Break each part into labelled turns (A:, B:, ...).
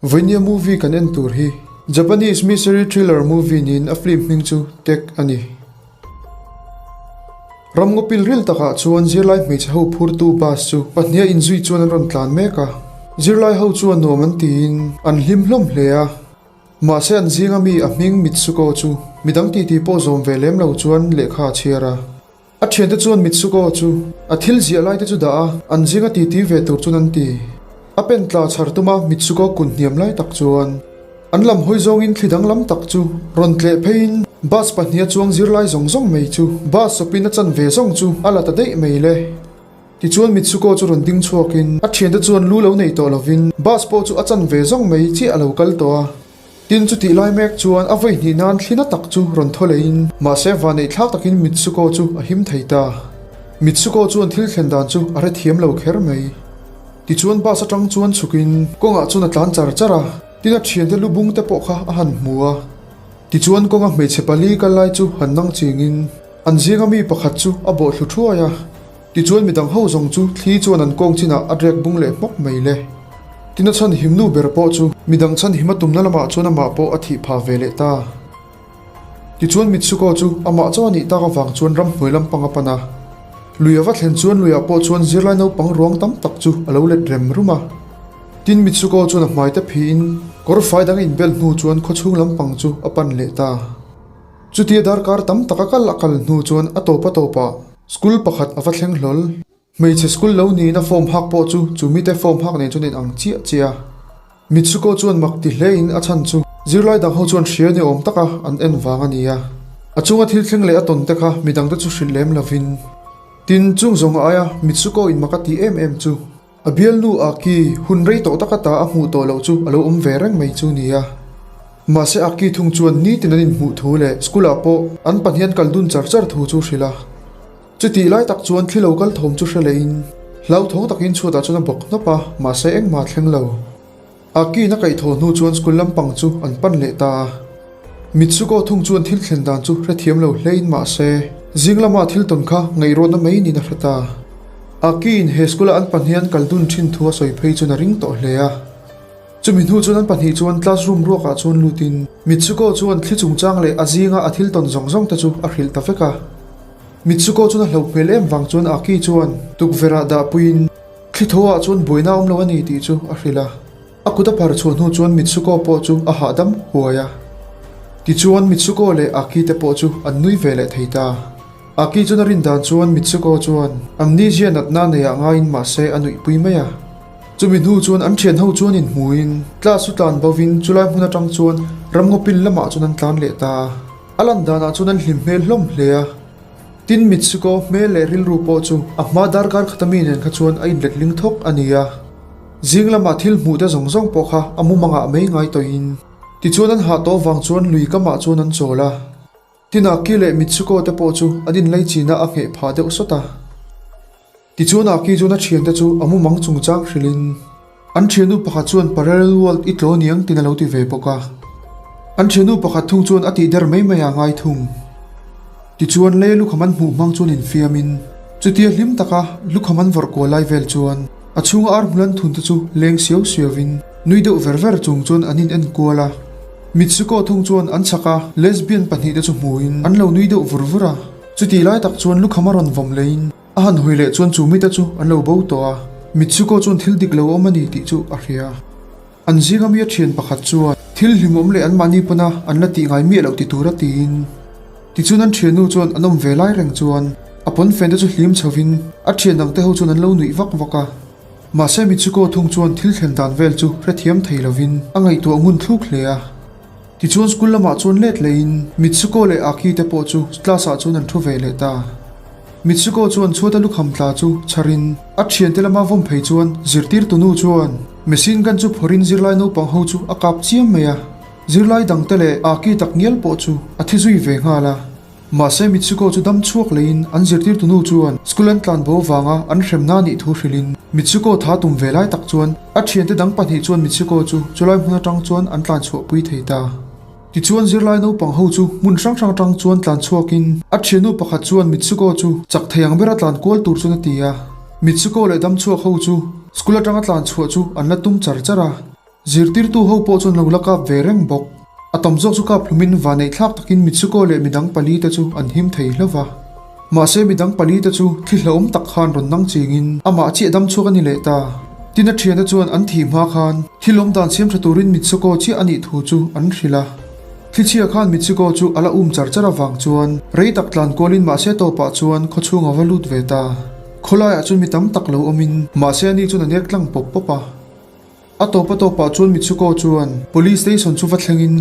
A: Vawinia movie kan en tur hi Japanese mystery thriller movie niin a film hming chu Tag a ni. Ramngaw pil ril takah chuan zirlai hmeichhe ho phurtu bus chu pahniha inzui chuan an rawn tlan mek a. Zirlai ho chuan nuam an tiin an hlim hlawm hle a. Mahse an zinga mi a hming Mitsuko chu midang titi pawh zawm ve lem lo chuan lehkha a chhiar a. A thiante chuan Mitsuko chu a thil ziah lai te chu dah a, an zinga titi ve tur chuan an ti. A pen tla chhar tuma Mitsuko kun hniam lai tak chuan an lam hawi zawngin thli danglam tak chu rawn tleh pheiin bus pahniha chuang zirlai zawng zawng mai chu bus sawpin a chan ve zawng chu a la ta daih mai le. Tichuan Mitsuko chu rawn ding chhuakin a thiante chuan lu lo nei tawh lovin bus pawh chu a chan ve zawng mai chiah a lo kal tawh a. Tin, chutih lai mek chuan a vawi hnih nan thli na tak chu rawn thaw leiin, mahse vaneih thlak takin Mitsuko chu a him thei ta. Mitsuko chuan thil thlen dan chu a hrethiam lo kher mai. Tichuan bus atang chuan chhukin kawngah chuan a tlan char char a, tin a thiante lu bung te pawh kha a han hmu a. Tichuan kawnga hmeichhe pali kal lai chu han nang chingin an zinga mi pakhat chu a bawh thlu thuai a. Tichuan midang ho zawng chu thli chuan an kawng chinah a drek bung leh hmawk mai le. Tina chhan him nu ber pawh chu midang chhan him a tumna lamah chuan amah pawh a thih phah ve leh ta. Tichuan Mitsuko chu amah chaw a nih tak avang chuan ramhnuai lampang a pan a. Lui a va thlen chuan luiah pawh chuan zirlai naupang ruang tam tak chu a lo let rem rum a. Tin Mitsuko chuan a hmai te phiin kawr fai dang a inbel hnu chuan khawchhung lampang chu a pan leh ta. Chutia darkar tam tak a kal a kal hnu chuan a tawp a tawpah school pakhat a va thleng hlawl. Hmeichhe school lo niin a form hak pawh chu chu mite form hak nen chuan a inang chiah chiah a. Mitsuko chuan mak ti hlein a chhan chu zirlai dang ho chuan hria ni awm taka an en vang a ni a. A chunga thil thleng leh a tawn te kha midang te chu hrilh lem lovin. Tin, chung zawng aia Mitsuko in mak a ti em em chu a bialnu Aki hun rei tawh taka ta a hmuh tawh loh chu a lo awm ve reng mai chu nia. Mahse Aki thung chuan nitin an inhmuh thu leh school ah pawh an pahnih an kal dun char char thu chu hrilh a. Chutih lai tak chuan thli lo kal thawm chu hre lehin hlauthawng takin chhuatah chuan a bawk hnawp a, mahse engmah a thleng lo. Aki in a kaihthawh hnu chuan school lampang chu an pan leh ta a. Mitsuko thung chuan thil thlen dan chu hrethiam lo hlein mahse zing lama thil tawn kha ngaihruatna mai niin a hre ta. Aki in he school a an pahnih an kal dun thin thu a sawi phei chuan a ring tawh hle a. Chumi hnu chuan an pahnih chuan classroom ruakah chuan lutin Mitsuko chuan thli chungchang leh a zinga a thil tawn zawng zawng te chu a hrilh ta vek a. Mitsuko chuan a hlauh hmel em vang chuan Aki chuan tukverh ah dahpuiin thli tho ah chuan buaina a awm lo a ni tih chu a hrilh a. A kut a phar chhuah hnu chuan Mitsuko pawh chu a hahdam huai a. Tichuan Mitsuko leh Aki te pawh chu an nui ve leh thei ta. Aki chuan a rin dan chuan Mitsuko chuan amnesia natna neiah ngaiin mahse a nuihpui mai a. Chumi hnu chuan an thian ho chuan inhmuin class chu tlan bovin chulai hmun atang chuan ramngawpin lamah chuan an tlan leh ta a. A lan danah chuan an hlim hmel hlawm hle a. Tin, Mitsuko hmel leh rilru pawh chu a hma darkar khata mi nen kha chuan a inletling thawk a ni a. Zing lama thil hmuh te zawng zawng pawh kha a mumangah mai ngai tawhin. Tichuan an hah tawh vang chuan lui kamah chuan an chawl a. Tin, Aki leh Mitsuko te pawh chu an inlaichina a ngheh phah deuh sawt a. Tichuan Aki chuan a thiante chu a mumang chungchang hrilhin an thiannu pakhat chuan parallel world i tlaw niang tiin a lo ti ve bawk a. An thiannu pakhat thung chuan a tih der mai mai a ngai thung. Tichuan lei lukham an hmuh hmang chuan infiamin chutia hlim taka lukham an vawrh kual lai vel chuan a chhunga ar hmulan thun te chu leng siau siauin nui deuh ver ver chung chuan an in en kual a. Mitsuko thung chuan an chhaka lesbian pahnihte chu hmuin an lo nui deuh vur vur a. Chutih lai tak chuan lukham a rawn vawm leiin a han hawi leh chuan chu mite chu an lo bo tawh a, Mitsuko chuan thil dik lo awm a ni tih chu a hria. An zinga mi a thian pakhat chuan thil hlimawm leh anmahni pawna an la tih ngai miah loh ti tura tiin tichuan an thiannu chuan an awm ve lai reng chuan a pawnfen te chu hlim chhovin a thian dangte ho chuan an lo nuih vak vak a. Mahse Mitsuko thung chuan thil thlen dan vel chu hrethiam thei lovin a ngaihtuah ngun thluk hle a. Tichuan school lamah chuan let lehin Mitsuko leh Aki te pawh chu class ah chuan an thu ve leh ta. Mitsuko chuan chhuata lukham tla chu chharin a thiante lama vawm phei chuan zirtirtu nu chuan machine gun chu phawrhin zirlai naupang ho chu a kap chiam mai a. Zirlai dangte leh Aki tak ngial pawh chu a thi zui ve nghal a. Mahse Mitsuko chu dam chhuak leiin an zirtirtu nu chuan school an tlan bo vanga an hremna nih thu hrilhin Mitsuko tha tum ve lai tak chuan a thiante dang pahnih chuan Mitsuko chu chulai hmun atang chuan an tlan chhuah pui thei ta. Tichuan zirlai naupang ho chu hmun hrang hrang atang chuan tlan chhuakin a thiannu pakhat chuan Mitsuko chu chak thei ang bera tlan kual tur chuan a ti a. Mitsuko leh dam chhuak ho chu school atanga tlan chhuah chu an la tum char char a. Zirtirtu ho pawh chuan lo la kap ve reng bawk. A tam zawk chu kap hlumin vaneih thlak takin Mitsuko leh midang palite chu an him thei hlauh va. Mahse midang palite chu thli hlauhawm tak khan rawn nang chingin amah chiah dam chhuak a ni leh ta. Tin a thiante chuan an thih hma khan thil awm dan siam tha turin Mitsuko chiah a nih thu chu an hrilh a. Thlichhia khan Mitsuko chu a la um char char avang chuan rei tak tlan kualin mahse tawpah chuan khawchhung a va lut ve ta. Khawlaiah chuan mi tam tak lo awmin mahse ani chuan a nek tlang pawp pawp a. A tawp a tawpah chuan Mitsuko chuan Police Station chu va thlengin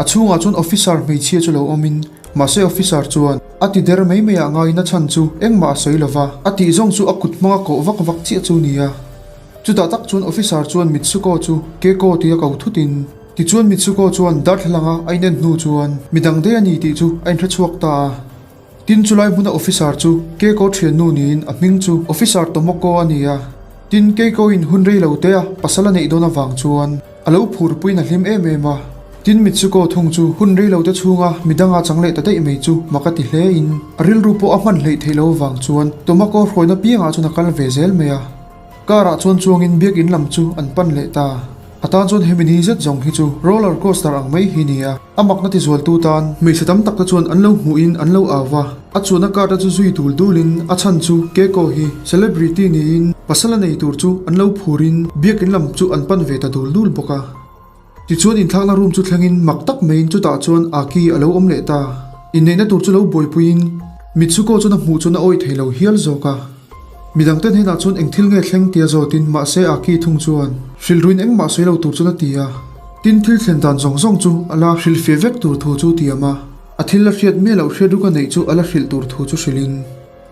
A: a chhungah chuan officer hmeichhia chu lo awmin mahse officer chuan a ti der mai mai ah ngaiin a chhan chu engmah a sawi lova a tih zawng chu a kut hmanga kawh vak vak chiah chu nia. Chutah tak chuan officer chuan Mitsuko chu Keiko tia ko thutin tichuan Mitsuko chuan darthlalanga a inen hnu chuan midang daih a ni tih chu a inhrechhuak ta a. Tin chulai hmuna officer chu Keiko thiannu niin a hming chu Officer Tomoko a ni a. Tin Keiko in hun rei lo te a pasal a neih dawn avang chuan a lo phurpuiin a hlim em em a. Tin Mitsuko thung chu hun rei lo te chhunga midanga chang leh ta daih mai chu mak a ti hle in a rilru pawh a hman hleih theih lo avang chuan Tomoko hruaina piangah chuan a kal ve zel mai a. Car ah chuan chuangin biakin lam chu an pan leh ta. A tan chuan hemi ni zet zawng hi chu roller coaster ang mai hi nia. A makna tizualtu tan hmeichhe tam tak te chuan an lo hmuhin an lo au va. A chuanna car te chu zui dul dulin a chhan chu Keiko hi celebrity niin pasal a nei tur chu an lo phurin biakin lam chu an pan ve ta dul dul bawk a. Tichuan inthlakna room chu thlengin mak tak maiin chutah chuan Aki a lo awm leh ta. Inneihna tur chu lo buaipuiin Mitsuko chuan a hmuh chuan a awih thei lo hial zawk a. Midangte hnenah chuan eng thil nge thleng tia zawtin mahse Aki thung chuan hrilhruin engmah sawi lo tur chuan a ti a. Tin thil thlen dan zawng zawng chu a la hrilhfiah vek tur thu chu tiam a, a thil la hriat miah loh hriat ruk a neih chu a la hrilh tur thu chu hrilhin.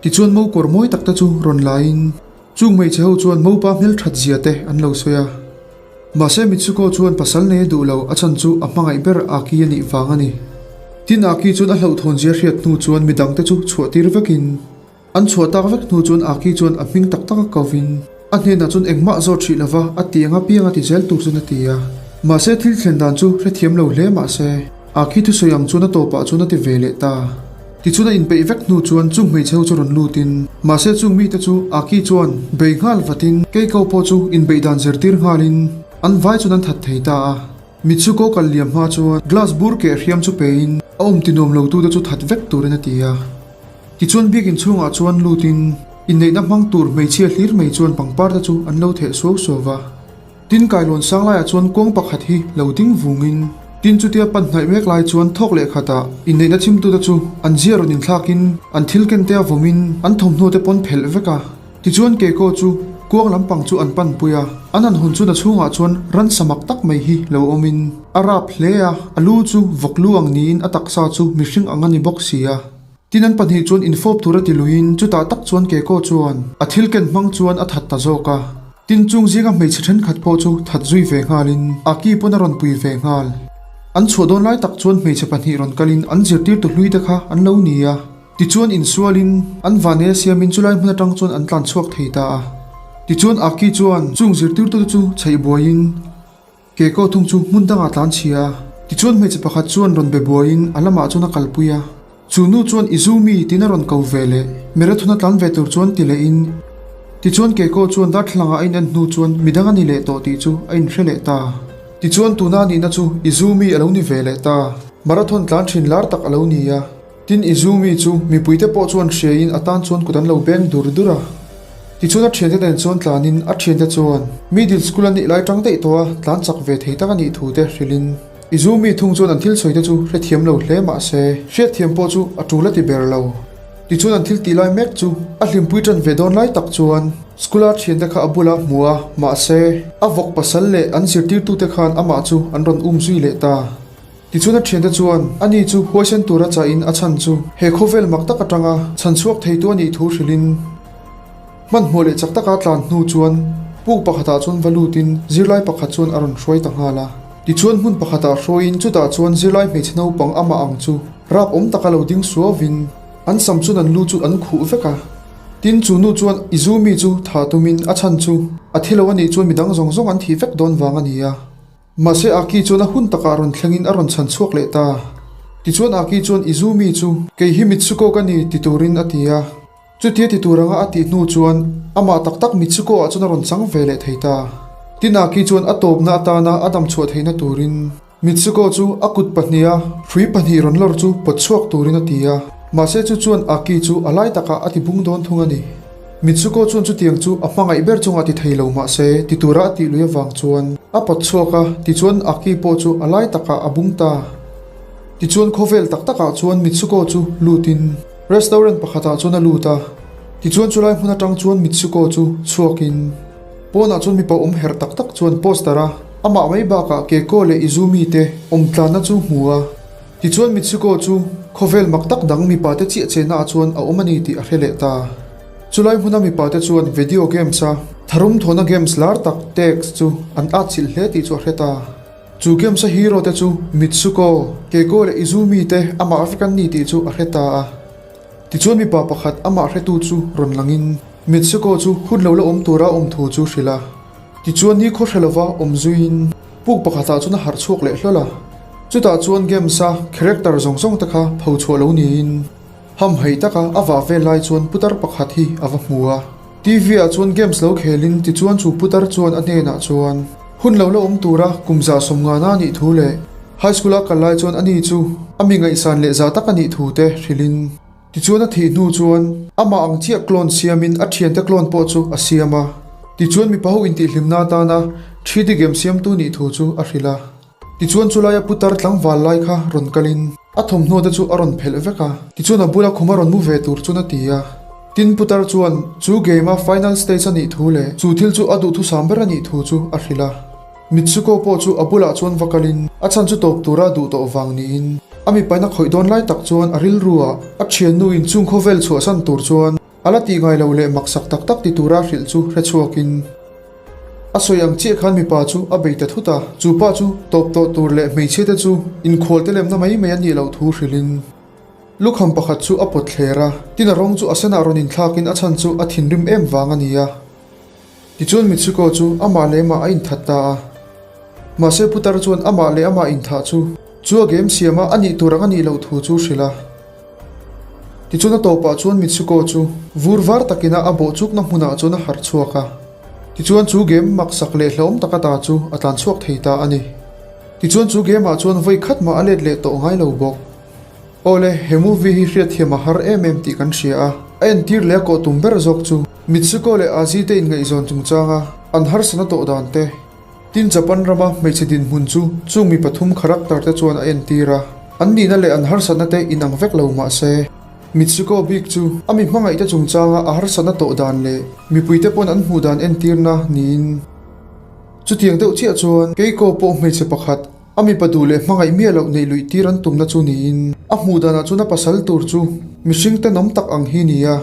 A: Tichuan mo kawr mawi tak te chu rawn laiin chung hmeichhe ho chuan mopa hmelthat zia te an lo sawi a. Mahse Mitsuko chuan pasal nei a duh lo a chan chu a hmangaih ber Aki a nih vang a ni. Tin Aki chuan a hlauhthawn zia hriat hnu chuan midangte chu chhuah tir vekin An chhuah tak vek hnu chuan Aki chuan a hming tak tak a kovin a hnenah chuan engmah zawt hrih lova a ti anga piang a ti zel tur chuan a ti a. Mahse thil thlen dan chu hrethiam lo hle mahse Aki thusawi ang chuan a tawpah chuan a ti ve leh ta. Tichuan a inpeih vek hnu chuan chung hmeichhe ho chu rawn lutin mahse chung mite chu Aki chuan bei nghal vatin Keiko pawh chu inbeih dan zirtir nghalin an vai chuan an that thei ta a. Mitsuko kal liam hma chuan glass bur keh hriam chu pein a awm ti nuam lo tute chu that vek turin a ti a. Tichuan biakin chhungah chuan lutin inneihna hmang tur hmeichhia hlir mai chuan pangpar te chu an lo theh suau suau va. Tin kailawn sang laiah chuan kuang pakhat hi lo ding vungin tin chutia pan hnaih mek lai chuan thawk leh khatah inneihna chhimtute chu an zia rawn inthlakin an thil ken te a vawmin an thawmhnaw te pawn phelh vek a. Tichuan Keiko chu kuang lampang chu an panpui a, an han hawn chuan a chhungah chuan ransa mak tak mai hi lo awmin a rap hle a, a lu chu vawk lu ang niin a taksa chu mihring ang a ni bawk si a. Tin an pahnih chuan infawp tur a ti luiin chutah tak chuan Keiko chuan a thil ken hmang chuan a that ta zawk a. Tin chung zinga hmeichhe thenkhat pawh chu that zui ve nghalin Aki pawn a rawn pui ve nghal. An chhuah dawn lai tak chuan hmeichhe pahnih rawn kalin an zirtirtu hlui te kha an lo ni a. Tichuan insualin an vane siamin chulai hmun atang chuan an tlan chhuak thei ta a. Tichuan Aki chuan chung zirtirtute chu chheih buaiin Keiko thung chu hmun dangah tlan chhia a, tichuan hmeichhe pakhat chuan rawn be buaiin a lamah chuan a kalpui a. Chu nu chuan Izumi tiin a rawn ko ve leh, marathon a tlan ve tur chuan ti lehin. Tichuan Keiko chuan darthlalangah a inen hnu chuan midang a ni leh tawh tih chu a inhre leh ta. Tichuan tuna a nihna chu Izumi a lo ni ve leh ta. Marathon tlan thin lar tak a lo ni a. Tin Izumi chu mipuite pawh chuan hriain a tan chuan kut an lo beng dur dur a. Tichuan a thiante nen chuan tlanin a thiante chuan middle school a nih lai tang daih tawh a tlan chak ve thei tak a nih thu te hrilhin Izumi thung chuan an thil sawi te chu hrethiam lo hle mah se hriatthiam pawh chu a tul a ti ber lo. Tichuan an thil tih lai mek chu a hlimpui tan ve dawn lai tak chuan school a thiante kha a bula hmu a mahse a vawk pasal leh an zirtirtute khan amah chu an rawn um zui leh ta. Tichuan a thiante chuan ani chu huaisen tura chahin a chhan chu he khawvel mak tak atanga chhan chhuak theitu a nih thu hrilhin hmanhmawh leh chak taka tlan hnu chuan puk pakhatah chuan va lutin zirlai pakhat chuan a rawn hruai ta nghal a. Tichuan hmun pakhatah hruaiin chutah chuan zirlai hmeichhe naupang amah ang chu rap awm taka lo ding suauvin an sam chuan an lu chu an khuh vek a. Tin chu nu chuan Izumi chu thah tumin a chhan chu a thi lo a nih chuan midang zawng zawng an thih vek dawn vang a ni a. Mahse Aki chuan a hun takah rawn thlengin a rawn chhan chhuak leh ta. Tichuan Aki chuan Izumi chu kei hi Mitsuko ka ni ti turin a ti a. Chutia ti tur anga a tih hnu chuan amah tak tak Mitsuko ah chuan a rawn chang ve leh thei ta. Tin Aki chuan a tawpna atana a dam chhuah theihna turin Mitsuko chu a kut pahniha hrui pahnih rawn lawr chu pawt chhuak turin a ti a, mahse chu chuan Aki chu a lai takah a ti bung dawn thung a ni. Mitsuko chuan chutiang chu a hmangaih ber chungah ti thei lo mahse ti tura a tih lui avang chuan a pawt chhuak a, tichuan Aki pawh chu a lai takah a bung ta. Tichuan khawvel tak takah chuan Mitsuko chu lutin restaurant pakhatah chuan a lut a, tichuan chulai hmun atang chuan Mitsuko chu chhuakin pawnah chuan mipa awm herh tak tak chuan poster a amah mai bakah Keiko leh Izumi te awm tlanna chu hmu a, tichuan Mitsuko chu khawvel mak tak dang mipa te chiah chenna ah chuan a awm a ni tih a hre leh ta. Chulai hmuna mipa te chuan video games a tharum thawhna games lar tak Tex chu an atchilh hle tih chu a hre ta. Chu games a hero te chu Mitsuko, Keiko leh Izumi te amah vek an ni tih chu a hre ta a. Tichuan mipa pakhat amah hretu chu rawn langin Mitsuko chu hun lo la awm tura awm thu chu hrilh a. Tichuan ni khaw hre lova awm zuiin puk pakhatah chuan a harh chhuak leh hlawl a. Chutah chuan games a character zawng zawng te kha pho chhuah lo niin hamhaih taka a vah vel lai chuan putar pakhat hi a va hmu a. TV ah chuan games lo khelin tichuan chu putar chuan a hnenah chuan hun lo la awm tura kum zah sawmngana a nih thu leh high school a kal lai chuan ani chu a mi ngaihsan leh zah tak a nih thu te hrilhin tichuan a thih hnu chuan amah ang chiah clone siamin a thiante clone pawh chu a siam a tichuan mipa ho intihhlimna atana 3D game siamtu nih thu chu a hrilh a. Tichuan chulaia putar tlangval lai kha rawn kalin a thawmhnaw te chu a rawn phelh vek a, tichuan a bula khum a rawn mu ve tur chuan a ti a. Tin putar chuan chu game a final stage a nih thu leh chu thil chu a duhthusam ber a nih thu chu a hrilh a. Mitsuko pawh chu a bulah chuan va kalin a chhan chu tawp tura duh tawh vang niin a mipaina khawih dawn lai tak chuan a rilru ah a thiannu in chung khawvel chhuahsan tur chuan a la tih ngai lo leh maksak tak tak ti tura hrilh chu hrechhuakin A sawi ang chiah khan mipa chu a bei ta thut a, chu pa chu tawp tawh tur leh hmeichhia te chu inkhual te lemna mai mai a nih loh thu hrilhin lukham pakhat chu a pawt thler a, tin a rawng chu a senah rawn inthlakin a chhan chu a thinrim em vang a ni a. Tichuan Mitsuko chu amah leh amah a inthat ta a, mahse putar chuan amah leh amah inthah chu chu a game siama a nih tur ang a nih loh thu chu hrilh a. Tichuan a tawpah chuan Mitsuko chu vur var takina a bawh chukna hmunah chuan a harh chhuak a. Tichuan chu game maksak leh hlauhawm taka ta chu a tlan chhuak thei ta a ni. Tichuan chu game ah chuan vawi khat mah a let leh tawh ngai lo bawk. Awle, he movie hi hriatthiam a har em em tih kan hria a, a entir leh a kawh tum ber zawk chu Mitsuko leh Azi te inngaihzawn chungchanga an harsatna tawh dan te, Tin Japan rama hmeichhe dinhmun chu chung mi pathum character te chuan a entir a, an nihna leh an harsatna te inang vek lo mah se, Mitsuko bik chu a mi hmangaihte chungchanga a harsatna tawh dan leh mipuite pawn an hmuh dan entirna niin. Chutiang deuh chiah chuan Keiko pawh hmeichhe pakhat a mipa duh leh hmangaih miah loh neih luih tir an tumna chu niin a hmuh danah chuan a pasal tur chu mihring tenawm tak ang hi ni a.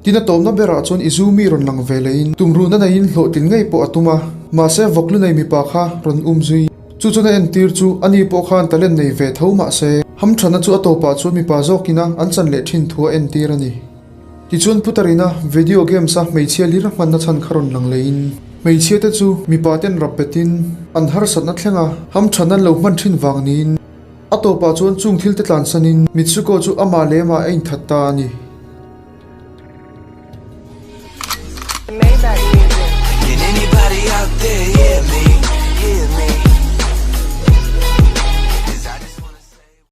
A: Tin a tawpna berah chuan Izumi rawn lang ve lehin tumruhna neiin hlawhtlin ngei pawh a tum a, mahse vawklu nei mipa kha rawn um zui. Chu chuan a entir chu ani pawh khan talent nei ve tho mahse hamthanna chu a tawpah chuan mipa zawkina an chan leh thin thu a entir a ni. Tichuan Putarina video games a hmeichhia lir a hmanna chhan kha rawn lang lehin hmeichhia te chu mipa ten rap betin an harsatna thlenga hamthanna an lo hman thin vang niin a tawpah chuan chung thil te tlansanin Mitsuko chu amah leh amah a inthat ta a ni.
B: Maybach music. Can anybody out there hear me? Hear me?